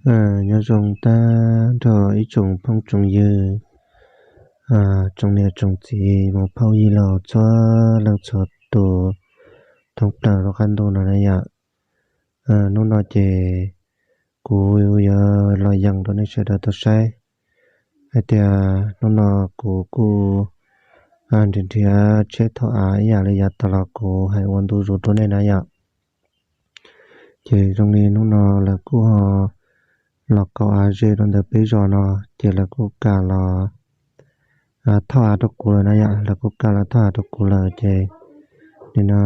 Nyob zoo tag nrho ib tsoom phooj tsoom ywg, tsoom niam tsoom txiv, mus phauj yij laug txhua leej txhua tus thoob plaws lub qab ntuj no na yom. Hnub no ces kuv yuav los yees rau nej sawv daws tau saib hais tias hnub no kuv kuj nrhiav nrhiav tsheb thauj av ib yam li yav tas los kuv hais ua ntu zus rau nej na yom. Ces zoo li hnub no lawv kuj ho los kaus av ze rau ntawm peb zos no, ces lawv kuj kam los thauj av rau kuv lawm na yom, lawv kuj kam los thauj av rau kuv lawm ces nim no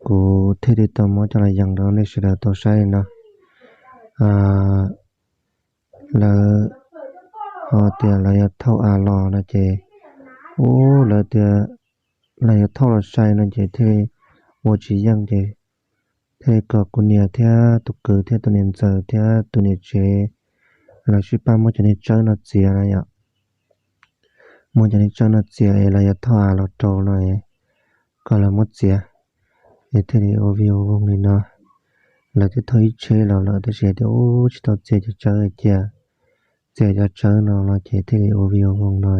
kuv thiaj li tau muab coj los yees rau nej sawv daws tau saib li no. Lawv ho tias lawv yuav thauj av los no ces, ub, lawv tias lawv yuav thauj los sai no ces thiaj li ua tsis yeej ces thiaj li kom kuv niam thiab tus kwv thiab tus niam ntxawm thiab tus niam tsev lawv sib pab muab cov niag tsawb no txiav na yom. Muab cov niag tsawb no txiav es lawv yuav thauj av los rau no kom lawv muab txiav, es thiaj li ua vij ua voog li no. Lawv twb thauj ib tsheb los lawm tab sis tias ub tsis tau txiav cov tsawb cia, txiav cov tsawb no los ces thiaj li ua vij ua voog no.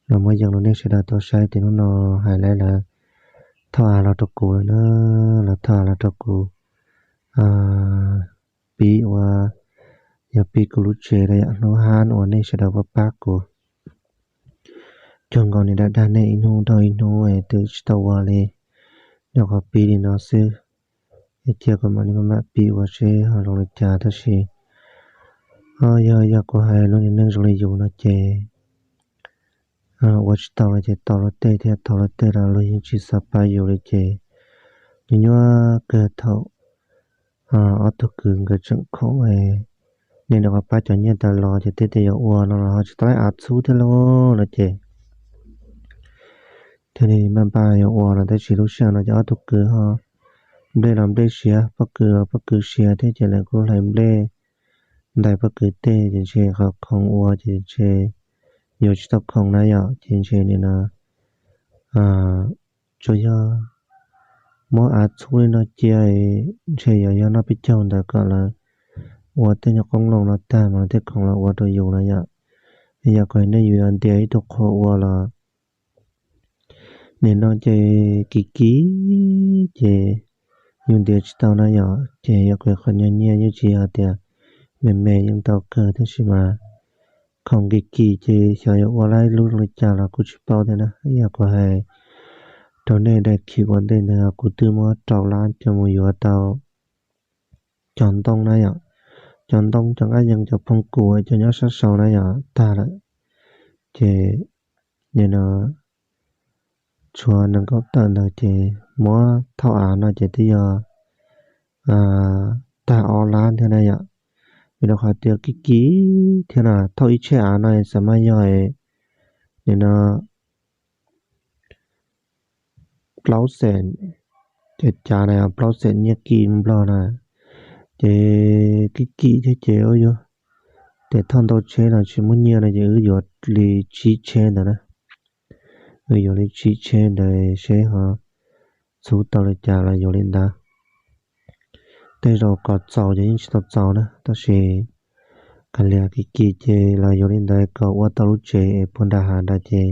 Los muab yees rau nej sawv daws tau saib tias hnub no hais lawv thauj av los rau kuv lawm na, lawv thauj av los rau kuv pib ua, yog pib kuv lub tsev rau yom, hnub hab uas nej sawv daws pab pab kuv. Cuag nkaus li dag dag nej ib hnub dhau ib hnub es twb tsis tau ua li nyuam qhuav pib li no xwb. Es cia kuv mam li maj mam pib ua seb ho zoo li cas tab sis ho yog yog kuv hais lub niag neej zoo li yus no ces ua tsis tau los ces tau luag tej thiab, tau luag tej los luag yeej tsis xav pab yus li ces nyuaj nyuaj kawg thaum ob tug kwv nkawd tseem khoom, nej rov qab pab cov nyiaj tas los ces tej tias yuav ua no los ho tsis tau laib av txhub thiab lauj no ces thiaj li maj npaj yuav ua los tab sis lub sij hawm no ces ob tug kwv ho nplej los nplej siav, pob kws los pob kws siav thiab ces lawv kuj hlais nplej ntais pob kws tej ces ntshe qhov khoom ua ces ntshe yuav tsis tau khoom na yom, ces ntshe nim no tsuas yog muab av txhub li no cia, ntshe yuav yog noj peb caug ntawd kom lawv ua tej nyuag qoob loo no tag mas lawv thiaj khoom los ua rau yus na yom. Yog kuv hais nej yus yuav ntiav ib tug qhua ua los nim no ces kim kim ces yus ntiav tsis tau na yom, ces yog kuv qhov nyuag nyiaj yeej tsis yog tias me me yeej tau kawg tab sis mas khoom kim kim ces xyov yuav ua laib lub zoo li cas los kuj tsis paub thiab na. Yog kuv hais rau nej daim khiv ua ntej ntawd kuv twb muab rau lab coj mus yuav tau cov ntoo na yom, cov ntoo, cov nqaij yees, cov phooj kum, cov nyob sab saud na yom tag lawm. Ces nim no tshuav nees nkaum tawm ntawd ces muab thauj av no ces twb yog tag ob lab thiab na yom. Vim rau qhov tias kim kim thiab no thauj ib tsheb av no xav mas yog nim no plaub xees, ces cav na plaub xees nyiaj kim nplog na, ces kim kim thiab ces ua yuav, ces thauj ntau tsheb los tsis muaj nyiaj no ces wb yuav li tsib tsheb ntawd na. Wb yuav li tsib tsheb ntawd seb ho txhub tau li cas los yuav li ntawd. Tej zaum kom txaus ces yeej tsis tau txaus na tab sis kav liam kim kim ces los yuav li ntawd kom ua tau lub tsev es puag nram hav nrad ces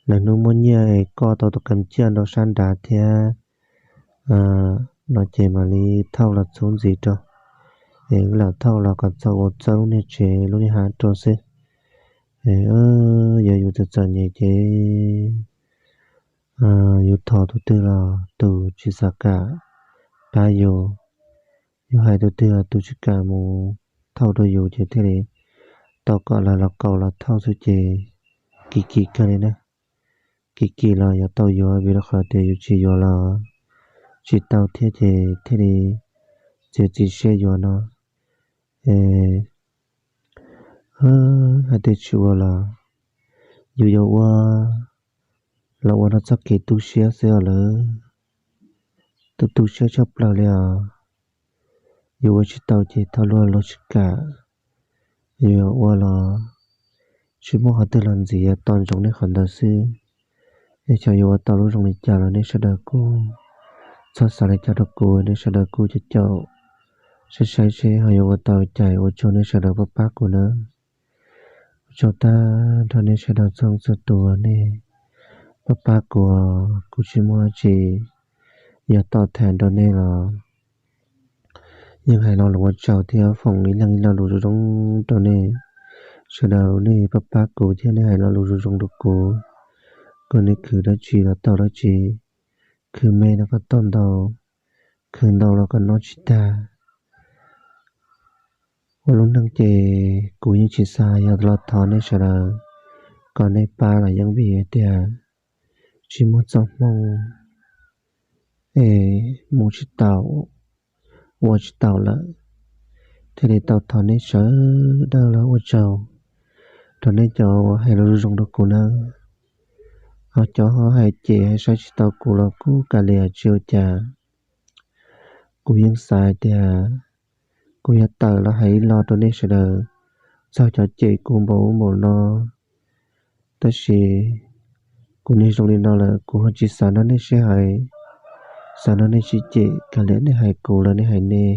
lwm hnub muaj nyiaj es koj tau tus kam ciaj nrau sab nrad thiab no ces mam li thauj los txhub ntxiv rau. Es wb lam thauj los kom txaus ua txawb lub niag tsev lub niag hav rau xwb. Yog yus txawm txom nyem ces yus thov tus twg los tus tsis xav kam pab yus, yus hais tus twg los tus tsis kam mus thauj rau yus ces thiaj li tau kom lawv los kaus los thauj xwb ces kim kim kawg li na. Kim kim los yuav tau yuav vim rau qhov tias yus tsis yuav los tsis tau thiab ces thiaj li txiav txim siab yuav no. Hais tias tsis ua los yus yuav ua los ua rau txoj kev tu siab xwb os lawm. Tu tu siab tshaj plaws li os. Yus ua tsis tau ces thov luag luag tsis kam. Yus yuav ua los tsis muaj qhov twg los ntxiv, yuav tos ntsoov nej qhov ntawd xwb. Es xyov yuav ua tau lub zoo li cas los nej sawv daws kuj txhob xav li cas rau kuv, nej sawv daws kuj caum caum Saib saib seb ho yuav ua tau cas, ua tsaug nej sawv daws pab pab kuv nawb. Ua tsaug tag nrho nej sawv daws txhua txhua tus, nej pab pab kuv, kuv tsis muaj dab tsi yuav tau tham rau nej los yeej hais lo lus ua tsaug thiab foom ib leeg ib lo lus zoo zoo rau nej sawv daws, nej pab pab kuv thiab nej hais lo lus zoo zoo rau kuv, kom nej khwv dab tsi los tau dab tsi, khwv me los kom tau ntau, khwv ntau los kom noj tsis tag. Ua lub neej ces kuv yeej tsis xav yog los thov nej sawv daws kom nej pab los yeej vim tias tsis muaj txoj hmoo es mus tsis tau, ua tsis tau lawm, thiaj li tau thov nej sawv daws los ua tsaug rau nej cov uas hais lus zoo zoo rau kuv nawb. Ho cov ho hais cem hais saib tsis tau kuv los kuj kav liam tsis ua cas. Kuv yeej xav hais tias kuv yuav tawm los hais ib lo rau nej sawv daws txog cov cem kuv npaum ub npaum no, tab sis kuv niaj zoo li no lawm kuv ho tsis xav nrog nej sib hais, xav nrog nej sib cem, kav liam nej hais kuv los nej hais nej.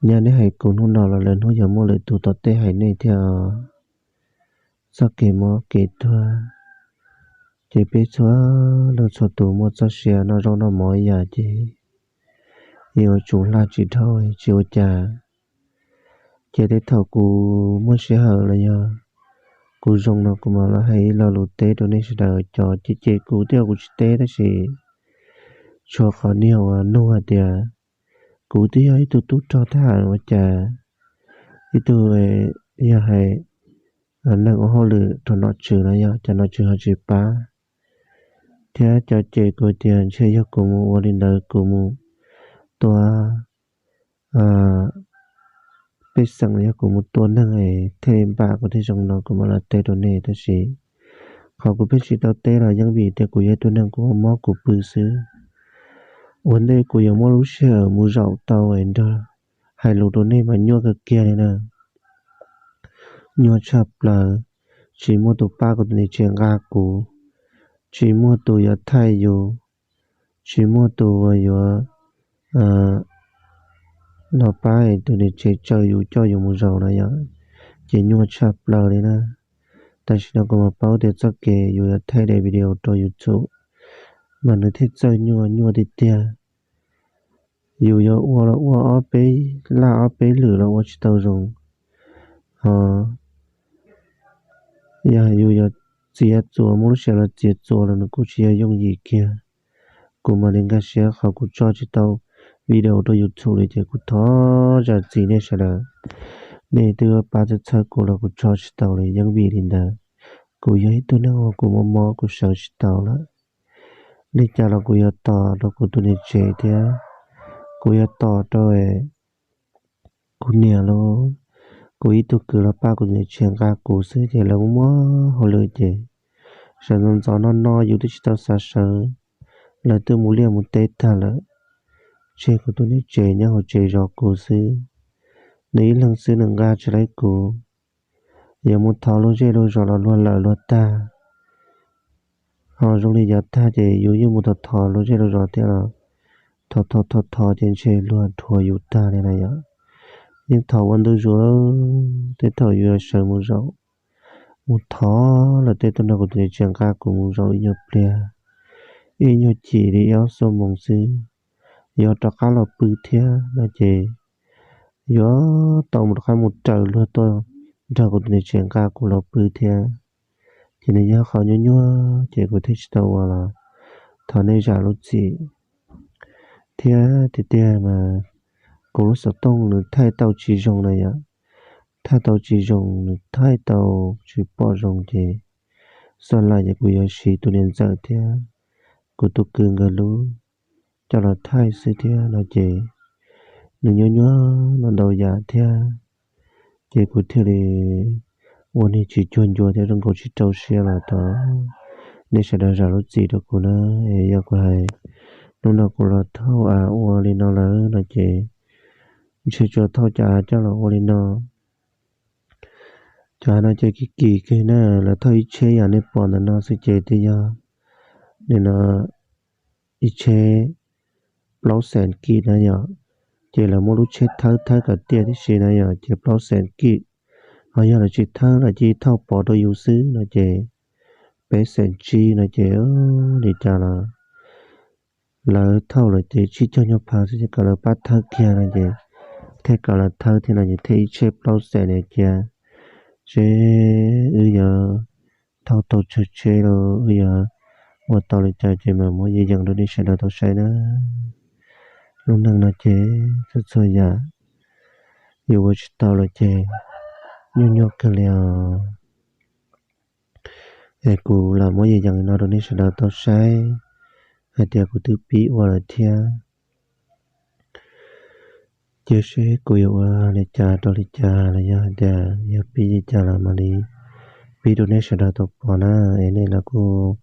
Nyaj nej hais kuv hnub no los lwm hnub yuav muaj lwm tus tom tej hais nej thiab os. Txoj kev mob kev tuag ces peb txhua leej txhua tus muaj txoj sia noj zaub noj mov ib yam ces yuav tsum hla tsis dhau tsis ua cas. Ces tej thaum kuv muaj sij hawm los yog kuv zoo no kuv mam los hais ib lo lus teb rau nej sawv daws. Cov cem cem kuv twb yog kuv tsis teb tab sis tshuav qhov niag uas nug hais tias kuv twb yog ib tug tub rog thab ham ua cas, ib tug yog hais neeg ua hauj lwm rau nom tswv no yog cov nom tswv ho tsis pab, thiab cov cem kuv tias ntshe yog kuv mus ua li ntawd kuv mus tua pej xeem los yog kuv mus tua neeg thiaj li npam kuv thiaj zoo no kuv mam los teb rau nej tab sis qhov kuv pheej tsis tau teb los yeej vim tias kuv yog ib tug neeg kuv ua mob kuv pw xwb. Ua ntej kuv yuav muaj lub sij hawm mus zaum tau es nrog hais lus rau nej mas nyuaj kawg kiag li na. Nyuaj tshaj plaws, tsis muaj tus pab kuv tus niam tsev nqa kuv, tsis muaj tus yuav thaij yus, tsis muaj tus uas yuav los pab tus niam tsev tsaws yus coj yus mus zaum na yom, ces nyuaj tshaj plaws li na. Tam sim no kuv mam paub tias txoj kev yus yuav thaij daim video rau YouTube mas nws thiaj txawj nyuaj, nyuaj tiag tiag. Yus yuav ua los ua ob peb laj ob peb lwm los ua tsis tau zoo, ho yog yus yuav txiav txuas muaj lub sij hawm los txiav txuas los nws kuj tsis yog yooj yim kiag. Kuv mam li nkag siab qhov kuv tso tsis tau video rau YouTube li ces kuv thov zam txim nej sawv daws. Nej twb pab txhawb txhawb kuv los kuv tso tsis tau li, yeej vim li ntawd. Kuv yog ib tug neeg uas kuv mob mob kuv sawv tsis tau lawm. Li cas los kuv yuav tos rau kuv tus niam tsev thiab kuv yuav tos rau kuv niam los kuv ib tug kwv los pab kuv tus niam tsev nqa kuv xwb ces lawv muaj muaj hauj lwm ces sawv ntxov ntxov no no yus twb tsis tau xav sawv, lawv twb mus liaj mus teb tag lawm. Tseg kuv tus niam tsev nyob hauv tsev zov kuv xwb, nws ib leeg xwb nws nqa tsis laib kuv. Yuav mus thov lub zej lub zos los luag lawm luag tag, ho zoo li yav tag ces yus yeej mus thov thov lub zej lub zos thiab los thov thov thov thov ces ntshe luag dhuav yus tag li na yom. Yeej thov ua ntu zus lawm, tej thaum yus yuav sawv mus zaum, mus thov lawm tej tug no kuv tus niam tsev nqa kuv mus zaum ib nyuag pliag, ib nyuag chim li ib ob xuab moos xwb, yuav rov qab los pw thiab no ces yuav tau mus rov qab mus raws luag tuaj nrog kuv tus niam tsev nqa kuv los pw thiab. Ces nws yog qhov nyuaj nyuaj ces kuv thiaj tsis tau ua los thov nej zam lub txim. Thiab tiag tiag mas kuv lub xov tooj nws thaij tau tsis zoo na yom, thaij tau tsis zoo, nws thaij tau tsis pom zoo ces xoj lais ces kuv yuav siv tus niam ntxawm thiab kuv tus kwv nkawd lub coj los thaij xwb thiab no ces nws nyuaj nyuaj ntau ntau yam thiab. Ces kuv thiaj li ua niag tsis cuag ncua thiab zoo nkaus tsis rau siab los thov nej sawv daws zam lub txim rau kuv na. Es yog kuv hais hnub no kuv los thauj av ua li no lawm no ces ntshe tsuas thauj cov av coj los ua li no. Cov av no ces kim kim kiag na, lawv thauj ib tsheb yam nej pom ntawm no xwb ces twb yog nim no ib tsheb plaub xees kis na yom. Ces lawv muab lub tsheb thawb thawb kom tiaj tib si na yom, ces plaub xees kib. Ho yog lawv tsis thawb lawv cia li thauj pov rau yus xwb no ces peb xees tsib no ces li cas los lawv thauj lawm ces tsib caug nyuag phav xwb ces kom lawv pab thawb kiag no ces thiaj kom lawv thawb thiab no ces thiaj ib tsheb plaub xees na cia. Seb wb yuav thauj tau tsawg tsheb los wb yuav ua tau li cas ces mam muab yees yees rau nej sawv daws tau saib na. Lub neej no ces txhua txhua yam yus ua tsis tau lawm ces nyuaj nyuaj kawg li os. Es kuv lam muab yees yees li no rau nej sawv daws tau saib hais tias kuv twb pib ua lawm thiab. Cia seb kuv yuav ua li cas rau li cas los yog hais tias yog pib li cas los mam li pib rau nej sawv daws tau pom na. Es nej los kuj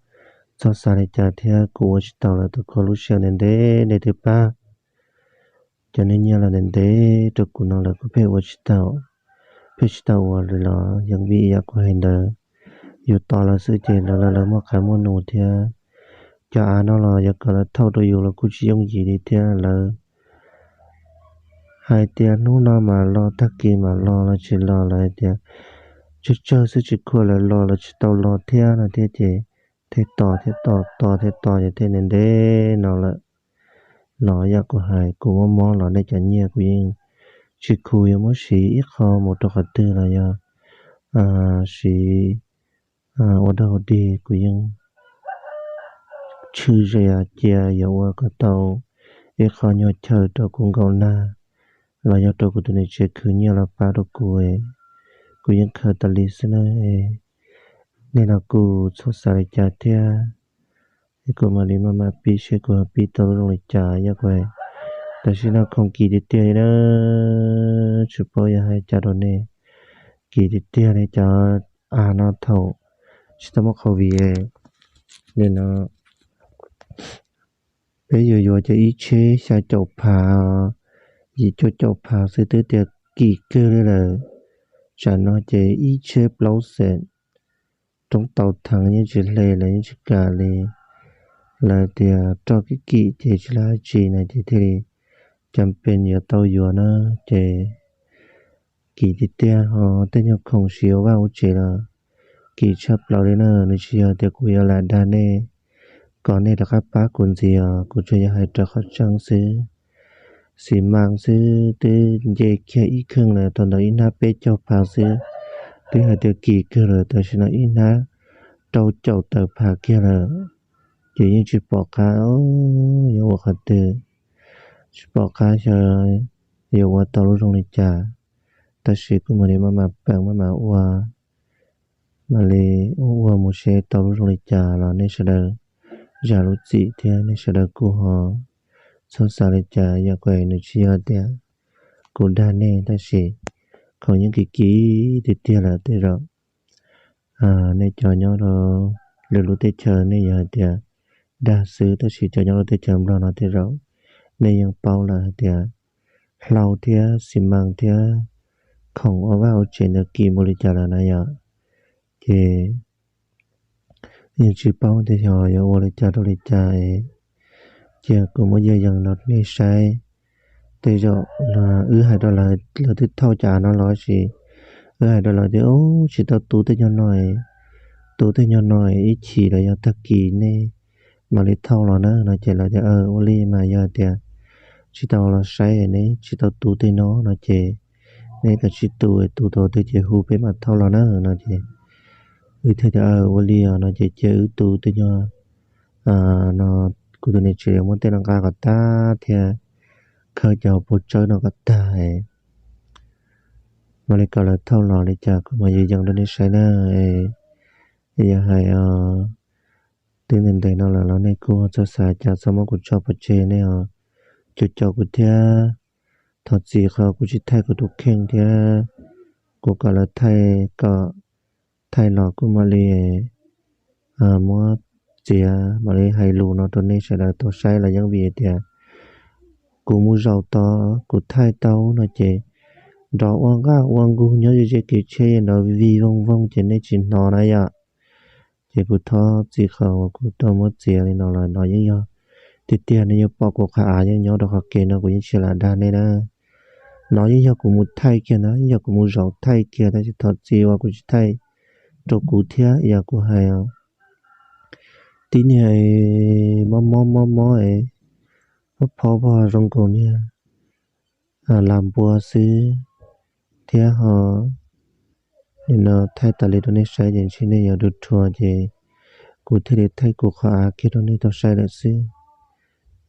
txhob xav li cas thiab, kuv ua tsis tau lawm, tus kho lub sij hawm ntev ntev nej twb pab cov nej nyiaj los ntev ntev rau kuv no lawm kuv pheej ua tsis tau, pheej tsis tau ua li los yeej vim yam kuv hais ntawd. Yus tos lawv xwb ces lawv los lawv muaj qab muaj nus thiab. Cov av no los yog kom lawv thauj rau yus los kuj tsis yooj yim li thiab. Lawv hais tias hnub no mam los tag kis mam los los tsis los, lawv hais tias tsawg tsawg xwb tsis khuam lawv los los tsis tau los thiab no thiab ces thiaj tos thiab tos tos thiab tos ces thiaj ntev ntev no lawm. Los yam kuv hais kuv muab mob los nej cov nyiaj kuv yeej tsis khu yuav muab siv ib qho mus rau qhov twg los yog siv ua dog ua dig kuv yeej tshwj ze cia yuav ua kom tau ib qho nyuag chaw rau kuv nkaum nag los yog rau kuv tus niam tsev khwv nyiaj los pab rau kuv. Kuv yeej khaws tas li xwb na. Nej los kuj txhob xav li cas thiab. Es kuv mam li maj mam pib seb kuv ho pib tau lub zoo li cas yog kuv. Tam sim no khoom kim tiag tiag li na, tsis paub yog hais cas rau nej. Kim tiag tiag li cov av no thaum tsis tau muaj covid li no. Peb yuav yuav ces ib tsheb xya caum phav, yim cuaj caum phav xwb twb tias kim kawg li lawm. Tsam no ces ib tsheb plaub xees, roob tau theev yeej tsis hle lawv yeej tsis kam li. Lawv tias roj kim kim ces tsis lam hais tsis na ces thiaj li cas pes yuav tau yuav na. Ces kim tiag tiag ho tej nyuag khoom siv ua vaj ua tsev los kim tshaj plaws li na. Nws tsis yog tias kuv yuav lam dag nej kom nej rov qab pab kuv ntxiv os, kuv tsuas yog hais raws qhov tseeb xwb. Xi mas xwb twb nce kiag ib kheej lawm, tau ntawm ib hnab peb caug phav xwb twb hais tias kim kawg lawm, tam sim no ib hnab rau caum tawm phav kiag lawm. Ces yeej tsis pom qab yuav ua qhov twg, tsis pom qab xyov yuav ua tau lub zoo li cas. Tab sis kuv mam li maj mam peem maj mam ua, mam li ua ua mus seb tau lub zoo li cas los nej sawv daws zam lub txim thiab nej sawv daws kuj ho txhob xav li cas. Yam kuv nws tsis yog tias kuv dag nej tab sis khoom yeej kim kim tiag tiag lawm tej zaum. Nej cov nyob rau lwm lub teb chaws nej yog hais tias dag xwb, tab sis cov nyob rau teb chaws Nplog no tej zaum nej yeej paub lawm hais tias hlau thiab xi mas thiab khoom ua vaj ua tsev ntawd kim npaum li cas lawm na yom. Ces yeej tsis paub tias xyov yuav ua li cas rau li cas. Cia kuv muab yees yees no nej saib. Tej zaum wb hais rau lawv, lawv twb thauj cov av no los sis wb hais rau lawv tias tsis tau tu tej nyuag no, tu tej nyuag no ib chim los yog tag kis nej mam li thauj los na no ces lawv tias ua li mas yog tias tsis tau los saib neb tsis tau tu tej no no ces neb kav tsij tu, tu tau tej ces hu peb mam thauj los na no ces wb thiaj tias ua li os no ces cia wb tu tej nyuag no, kuv tus niam tsev muab tej no nqa kom tag thiab khawb cov hauv paus tsawb no kom tag, mam li kom lawv thauj los li cas kuv mam yees yees rau nej saib na. Yog hais twb ntev ntev no lawm los nej kuj txhob xav cas txhob muab kuv tso pov tseg nej os, caum caum kuv thiab. Thov txim qhov kuv tsis thaij kuv tus kheej thiab kuv kom lawv thaij, kom thaij los kuj mam li muab txiav, mam li hais lus no rau nej sawv daws tau saib los yeej vim tias kuv mus zaum tod kuv thaij tau no ces nrov ua nqaj ua nqug nyob ze ze kev tsheb nrov vij voog voog ces nej tsis hnov na yom. Ces kuv thov txim qhov uas kuv tau muab txiav li no los no yeej yog Tiag tiag nej yeej pom kuv qhov av yeej nyob rau qhov kev no, kuv yeej tsis lam dag nej na. No yeej yog kuv mus thaij kiag ntag, yeej yog kuv mus zaum thaij kiag, tab sis thov txim uas kuv tsis thaij rau kuv thiab. Yog kuv hais os, tib niag mob mob mob mob es phob phob pog zoo nkaus niag lam npua xwb thiab ho. Nim no thaij tas li rau nej saib ces ntshe nej yuav dhuav ces kuv thiaj li thaij kuv qhov av kiag rau nej tau saib lawm xwb.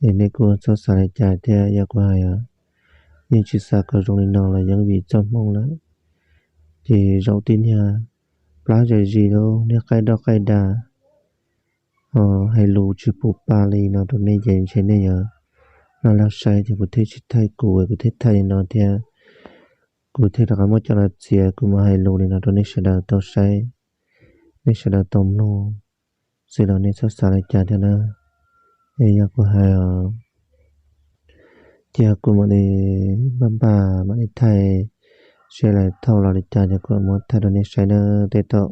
Es nej kuj txhob xav li cas thiab, yog kuv hais os, yeej tsis xav kom zoo li no los yeej vim txoj hmoo lawm. Ces zaum tib niag plab zais zis lub niag qaij doj qaij dag, hais lus tsis pum pa li no rau nej ces ntshe nej yuav lag lag saib, ces kuv thiaj tsis thaij kuv, kuv thiaj thaij li no thiab. Kuv thiaj rov qab muab coj los txiav, kuv mam hais lus li no rau nej sawv daws tau saib, nej sawv daws tau mloog xwb los nej txhob xav li cas thiab na. Es yog kuv hais os, ces kuv mam li npaj npaj mam li thaij, seb lawv thauj los li cas ces kuv muab thaij rau nej saib na. Tej thaum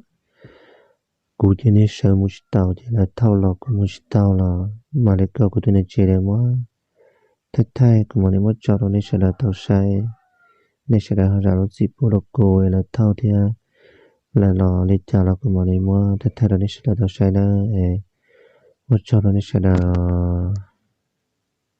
kuv ces nej sawv mus tsis taus, ces lawv thauj los kuv mus tsis tau los mam li kom kuv tus niam tsev lawv muab thaij thaij, kuv mam li muab tso rau nej sawv daws tau saib. Nej sawv daws ho zam lub txim pub rau kuv, lawv thauj thiab lawv los li cas los kuv mam li muab thaij thaij rau nej sawv daws tau saib na. Es ua tsaug rau nej sawv daws.